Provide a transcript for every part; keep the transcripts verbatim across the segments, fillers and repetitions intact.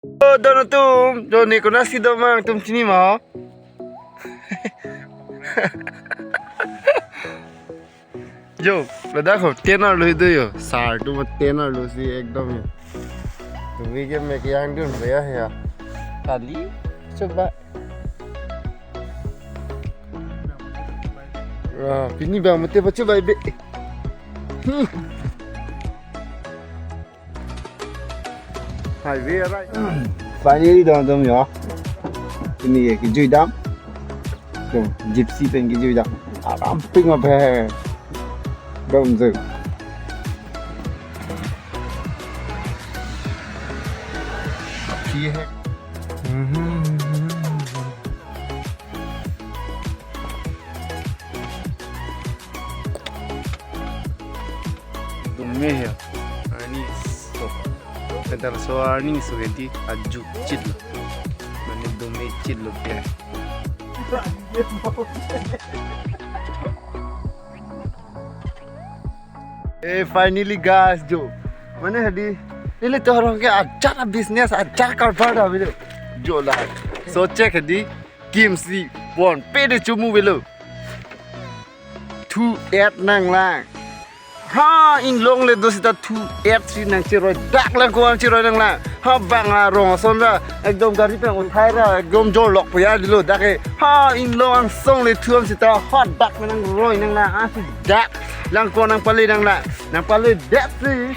Oh, don atum, jo ne konatsi do ma nangtum chini ma ho? Jo, ladak ho, tent arlo do jo. Sar atum tent arlo si ekdom jo. Tumi ke mek yang dun ya ya. Kali, coba. Ah, pini bang mate pacho bai be. Hmm. Highway arai. Finally, don atum jo. Pini ke kejui dam. Tuh, gypsy pen kejui dam. Aram pik ma phe. Dam je. Ye hai. Dome he, arni so. Kadar so arni so hedi aju chit lo. Mane dome chit lo pia. Eh, finally guys, jo. Mane hedi, nelitum arong ke ajat business, ajat karbar da bile. Jo la. So check hedi, kimsi, bon, pe de chumu belo. Thu et nanglang. Ha, inglong le do sita thu et si nangcheroi. Dak lang ko nangcheroi nanglang. Ha, bang arong ason ra. Ekdom gari pen uthai ra. Ekdom jor lok paya dilo dak ke. Ha, inglong angsong le thu am sita. Ha, dak nangroi nanglang. Ha, si dak. Lang ko nangpale nanglang. Nangpale det si.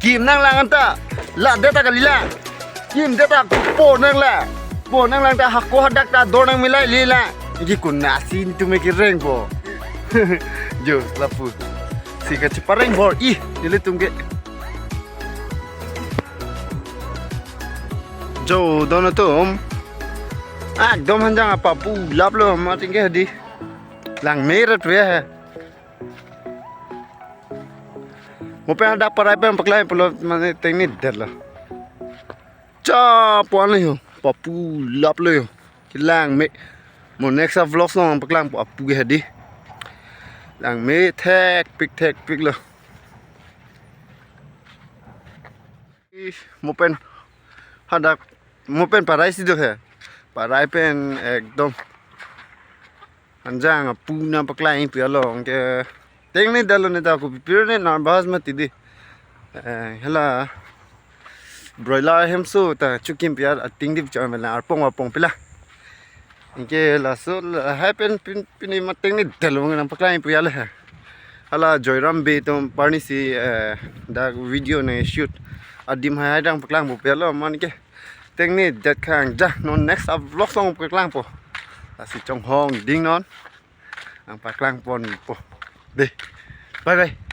Kim nanglang anta. La det ta kali la. Kim det ta po nanglang. Po nanglang ta hako hadak ta dor nangmilai le la. Iki konatsi nelitum ke reng po. Jo, lapu. Si kachepareng bor. Ih, nelitum ke. Jo, don atum. Ekdom hanjang apa pu lap lo ma tingke hedi. Langme rat we he. Mo pen hadak parai pen paklang pulo mane tengni det lo. Cha puan lo jo, papu lap lo jo. Kelang me. Mo next a vlog along paklang po apu ke hedi. Langme thekpik thekpik lo. Ih, mo pen hadak, mo pen parai si do he. Parai pen ekdom hanjang apu nangpaklang pu along ke. Tengni det lo ne ta ko pipir ne nervous mati di. Eh, hala broiler hem so ta chukim pia ating di chon mela arpong arpong pila. Anke laso lahai pen pin pini ma tengni det lo nangpaklang pu ya le. Hala Joyram Bey atum parni si, eh, dak video ne shoot adim hai hai dang paklang po pia lo man ke. Tengni det khang ja non next a vlog along paklang po. Lasi chonghong ding non. Nangpaklang pon po. Dei. Bye bye.